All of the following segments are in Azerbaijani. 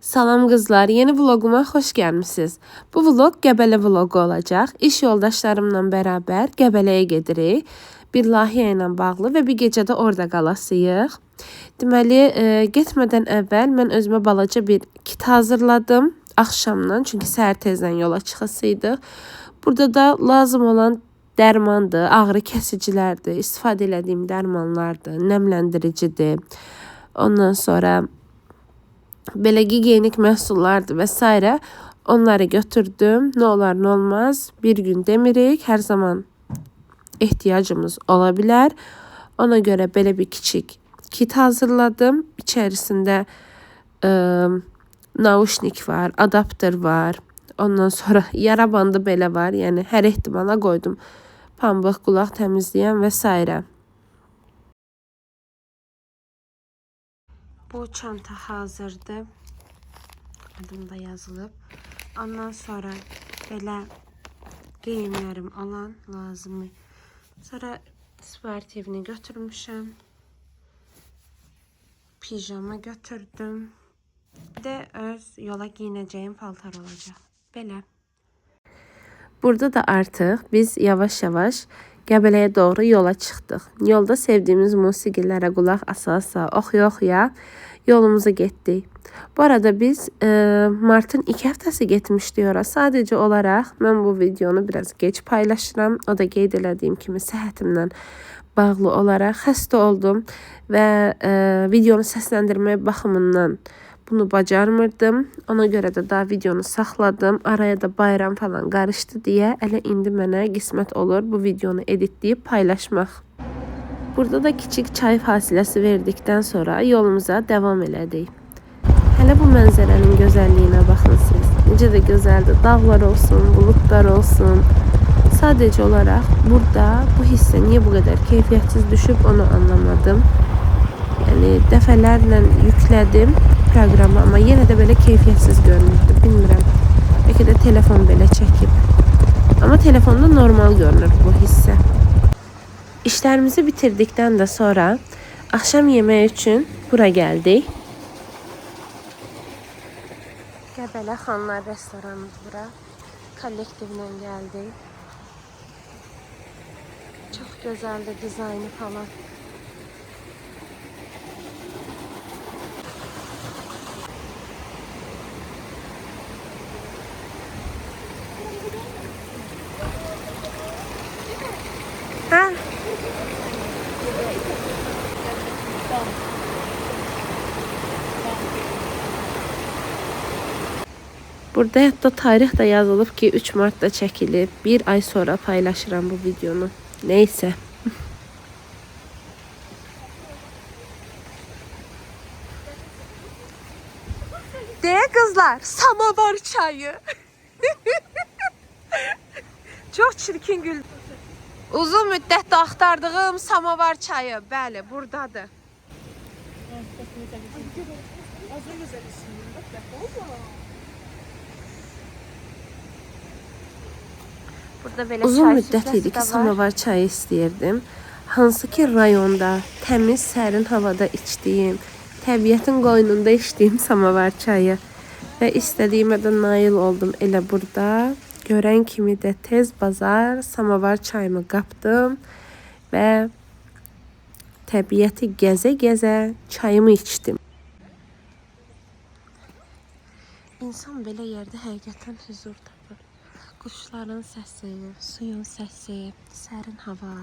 Salam qızlar, yeni vloguma xoş gəlmisiniz. Bu vlog Qəbələ vlogu olacaq. İş yoldaşlarımla bərabər Qəbələyə gedirik. Bir layihə ilə bağlı və bir gecə də orada qalasıyıq. Deməli, getmədən əvvəl mən özümə balaca bir kit hazırladım axşamdan, çünki səhər tezdən yola çıxasıydıq. Burada da lazım olan dərmandır, ağrı kəsicilərdir, istifadə elədiyim dərmanlardır, nəmləndiricidir. Ondan sonra belə gigiyenik məhsullardır və s. Onları götürdüm. Nə olar, nə olmaz. Bir gün demirik. Hər zaman ehtiyacımız ola bilər. Ona görə belə bir kiçik kit hazırladım. İçərisində nauşnik var, adaptör var. Ondan sonra yara bandı belə var. Yəni hər ehtimala qoydum. Pambıq, qulaq təmizləyən və s. Bu çanta hazırdır. Adım da yazılıb. Ondan sonra belə geyimlərim olan lazımı. Sonra sportivni götürmüşəm. Pijama götürdüm. Bir də öz yola giyinəcəyim paltar olacaq. Belə. Burada da artıq biz yavaş-yavaş Qəbələyə doğru yola çıxdıq. Yolda sevdiyimiz musiqilərə qulaq asa-asa, oxuya-oxuya yolumuza getdik. Bu arada biz martın 2 həftəsi getmişdik ora. Sadəcə olaraq mən bu videonu biraz gec paylaşıram. O da qeyd elədiyim kimi səhhətimlə bağlı olaraq xəstə oldum və videonu səsləndirmək baxımından bunu bacarmırdım. Ona görə də daha videonu saxladım. Araya da bayram falan qarışdı deyə elə indi mənə qismət olur bu videonu editləyib paylaşmaq. Burada da kiçik çay fasiləsi verdikdən sonra yolumuza davam elədik. Hələ bu mənzərənin gözəlliyinə baxın siz. Necə də gözəldir. Dağlar olsun, buludlar olsun. Sadəcə olaraq burada bu hissə niyə bu qədər keyfiyyətsiz düşüb onu anlamadım. Yəni dəfələrlə yüklədim proqramı, amma yenə də belə keyfiyyətsiz görünürdü. Bilmirəm. Bəlkə də telefon belə çəkib. Amma telefonda normal görünür bu hissə. İşlərimizi bitirdikdən də sonra axşam yeməyi üçün bura gəldik. Qəbələ Xanlar restoranıdır bura. Kollektivlə gəldik. Çox gözəldir dizaynı falan. Ha? Burada hətta tarix də yazılıb ki, 3 martda çəkilib. Bir ay sonra paylaşıram bu videonu. Neyse. De kızlar, samovar çayı. Çok çirkin gül. Uzun müddət axtardığım samovar çayı. Bəli, buradadır. Burada belə uzun müddət idi ki, samovar çayı istəyirdim. Hansı ki rayonda təmiz, sərin havada içdiyim, təbiətin qoynunda içdiyim samovar çayı və istədiyimə də nail oldum elə burada. Görən kimi də tez bazar samovar çayımı qapdım və təbiəti gəzə-gəzə çayımı içdim. İnsan belə yerdə həqiqətən hüzur tapır. Quşların səsi, suyun səsi, sərin hava,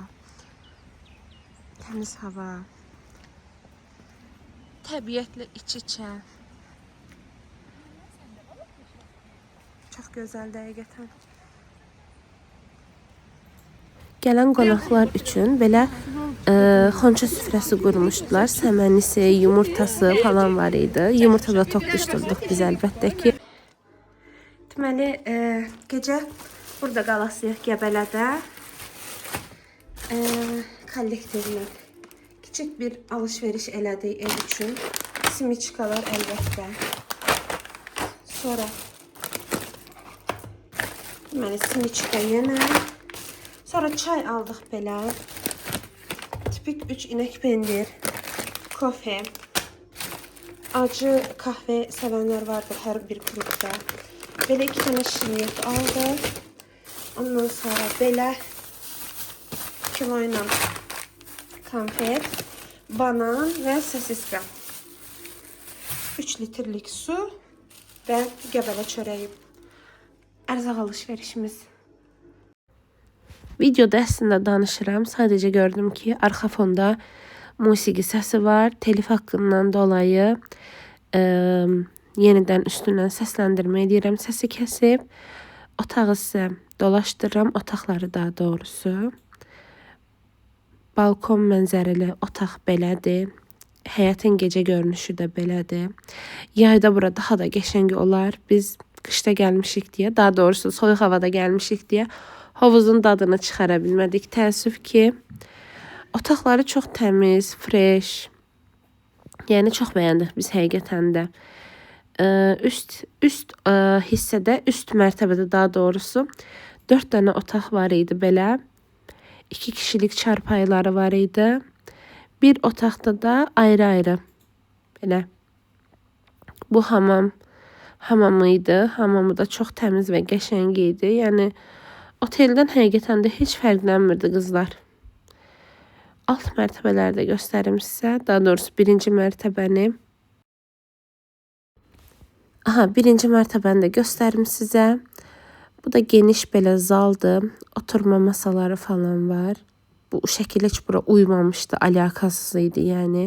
təmiz hava, təbiətlə iç-içə. Çox gözəldir həqiqətən. Gələn qonaqlar üçün belə xonça süfrəsi qurmuşdular. Səmənisi, yumurtası falan var idi. Yumurta da toqquşdurduq biz əlbəttə ki. Deməli, gecə burada qalasıyıq Qəbələdə. Kollektivlə kiçik bir alış-veriş elədik ev üçün. Simiçkalar əlbəttə. Sonra deməli, simiçka yenə. Sonra çay aldıq belə. Tipik 3 inək pendir, kofe. Acı kahve sevənlər vardır hər bir qrupda. Belə 2 dənə şirniyyat aldıq. Ondan sonra belə kilo ilə konfet, banan və sosiska. 3 litrlik su və Qəbələ çörəyi. Ərzaq alış-verişimiz. Videoda əslində danışıram. Sadəcə gördüm ki, arxa fonda musiqi səsi var. Telif haqqından dolayı yenidən üstündən səsləndirmə edirəm. Səsi kəsib otağı sizə dolaşdırıram. Otaqları daha doğrusu. Balkon mənzərəli otaq belədir. Həyətin gecə görünüşü də belədir. Yayda bura daha da qəşəng olar. Biz qışda gəlmişik deyə, daha doğrusu soyuq havada gəlmişik deyə hovuzun dadını çıxara bilmədik. Təəssüf ki, otaqları çox təmiz, fresh. Yəni çox bəyəndik biz həqiqətən də. Üst hissədə, üst mərtəbədə daha doğrusu 4 dənə otaq var idi belə. 2 kişilik çarpayıları var idi. Bir otaqda da ayrı-ayrı belə. Bu hamamı idi. Hamamı da çox təmiz və qəşəng idi. Yəni oteldən həqiqətən də heç fərqlənmirdi qızlar. Alt mərtəbələrdə göstərim sizə. Daha doğrusu birinci mərtəbəni. Aha, birinci mərtəbəni də göstərim sizə. Bu da geniş belə zaldır. Oturma masaları falan var. Bu şəkil heç bura uymamışdı, alakasız idi yəni.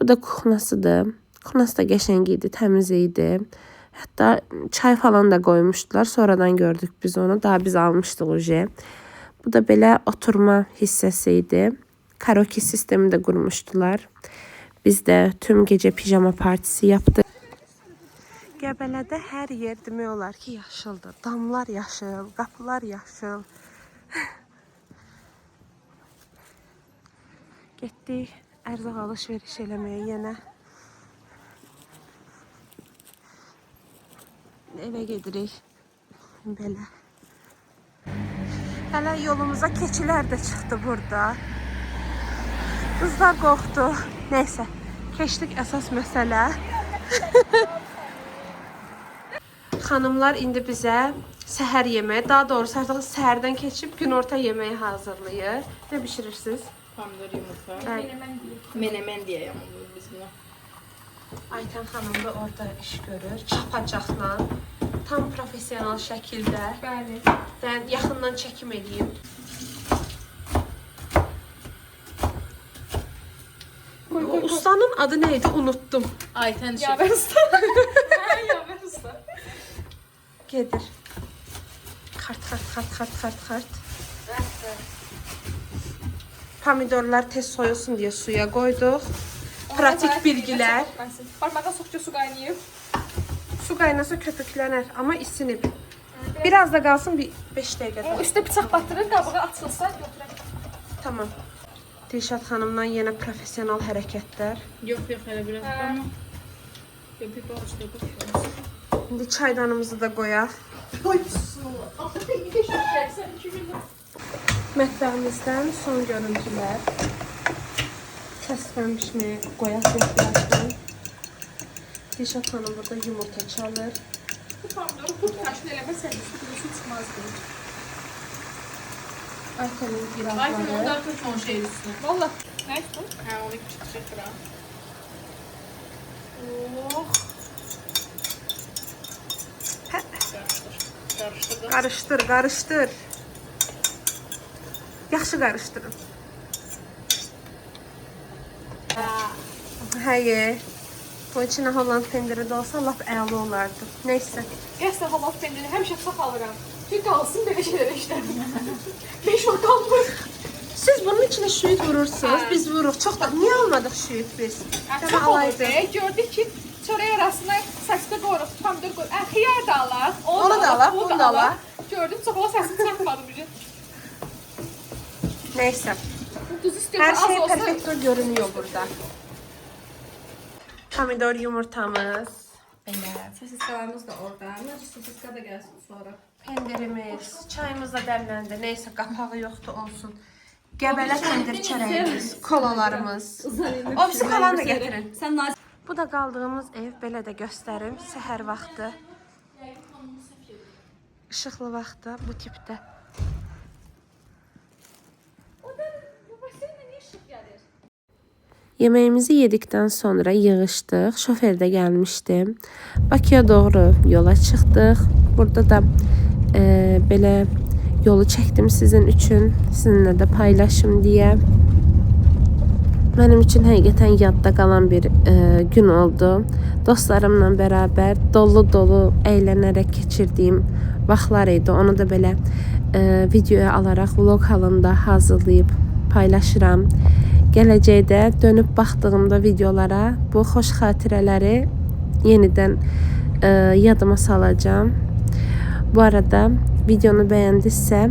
Bu da kuxnasıdır. Kuxnası da qəşəng idi, təmiz idi. Hətta çay falan da qoymuşdular. Sonradan gördük biz onu. Daha biz almışdıq uje. Bu da belə oturma hissəsi idi. Karaoke sistemi də qurmuşdular. Biz də tüm gecə pijama partisi yapdıq. Qəbələdə hər yer demək olar ki, yaşıldır. Damlar yaşıl, qapılar yaşıl. Getdik ərzaq alış-veriş eləməyə yenə. Evə gedirik. Belə. Hələ yolumuza keçilər də çıxdı burada. Qızlar qorxdu. Nəysə, keçdik əsas məsələ. Xanımlar indi bizə səhər yeməyi, daha doğrusu artıq səhərdən keçib günorta yeməyi hazırlayır. Nə bişirirsiniz? Pomidor yumurta. Bəli. Menemen diye biz buna. Aytən xanım da orada iş görür, çapacaqla, tam professional şəkildə. Bəli. Mən yaxından çəkim eləyim. O ustanın adı nə idi? Unutdum. Ayten şef. Yaver Usta. Yaver Usta. Gedir. Xart, xart, xart, xart, xart, xart. Pomidorlar tez soyulsun deyə suya qoyduq. Pratik bilgilər. Parmağa soxca su qaynayıb. Su qaynasa köpüklənər, amma isinib. Biraz da qalsın bir 5 dəqiqə. O üstə bıçaq batırır, qabığı açılsa götürək. Tamam. Dilşad xanımdan yenə professional hərəkətlər. Yok yok hele biraz ama. Köpük olmuş köpük. İndi çaydanımızı da qoyaq. Mətbəximizdən son görüntülər. Səsvən pişməyə qoyaq birazdan. Dilşad xanım burada yumurta çalır. Bu pomidoru qurd kaşını eləməsəydi su çıxmazdı. Aytənin Ayten onu girafları. daha çok son şey üstüne. Vallah. Nə üstü? Ha onu çıkacak ha. Oh. Karıştır. Karıştırdım. Qarışdır, qarışdır. Yaxşı qarışdırın. Həyə. Bu içinə Holland pendiri də olsa lap əla olardı. Neysə. Qəsdən Holland pendirini həmişə çox alıram. Ki qalsın belə şeylərə işlədim. 5 vaxt qalmır. Siz bunun içinə şüyüd vurursunuz, Hə. biz vururuq. Çox da niyə almadıq şüyüd biz? Çox Dəmə olur alaydıq. be. Gördük ki, çörək arasına səskə qoyuruq, pomidor qoyuruq. Xiyar da alaq, Onu da alaq, bunu bunu da alaq. Gördüm, çox ola səsim çatmadı bir. Neysə. Duzu istiyorsa Hər az şey olsa. perfekto görünüyor burada. Pomidor yumurtamız. Belə. Sosiskalarımız da orada. Bence sosiska da gelsin sonra. Pendirimiz, çayımız da dəmləndi. Neysə, qapağı yoxdur olsun. Qəbələ pendir çörəyimiz, kolalarımız. O birisi kolanı da gətirin. Sen Bu da qaldığımız ev, belə də göstərim. Səhər vaxtı. İşıqlı vaxtda bu tipdə. O da bu baseyndə niyə işıq gəlir? Yemeğimizi yedikten sonra yığışdıq. Şofer də gəlmişdi. Bakıya doğru yola çıxdıq. Burada da belə yolu çəkdim sizin üçün, sizinlə də paylaşım deyə. Mənim üçün həqiqətən yadda qalan bir gün oldu. Dostlarımla bərabər dolu-dolu əylənərək keçirdiyim vaxtlar idi. Onu da belə videoya alaraq vlog halında hazırlayıb paylaşıram. Gələcəkdə dönüb baxdığımda videolara bu xoş xatirələri yenidən yadıma salacağam. Bu arada videonu bəyəndinizsə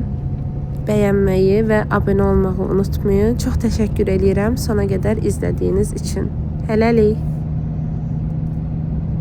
bəyənməyi və abunə olmağı unutmayın. Çox təşəkkür eləyirəm sona qədər izlədiyiniz üçün. Hələlik.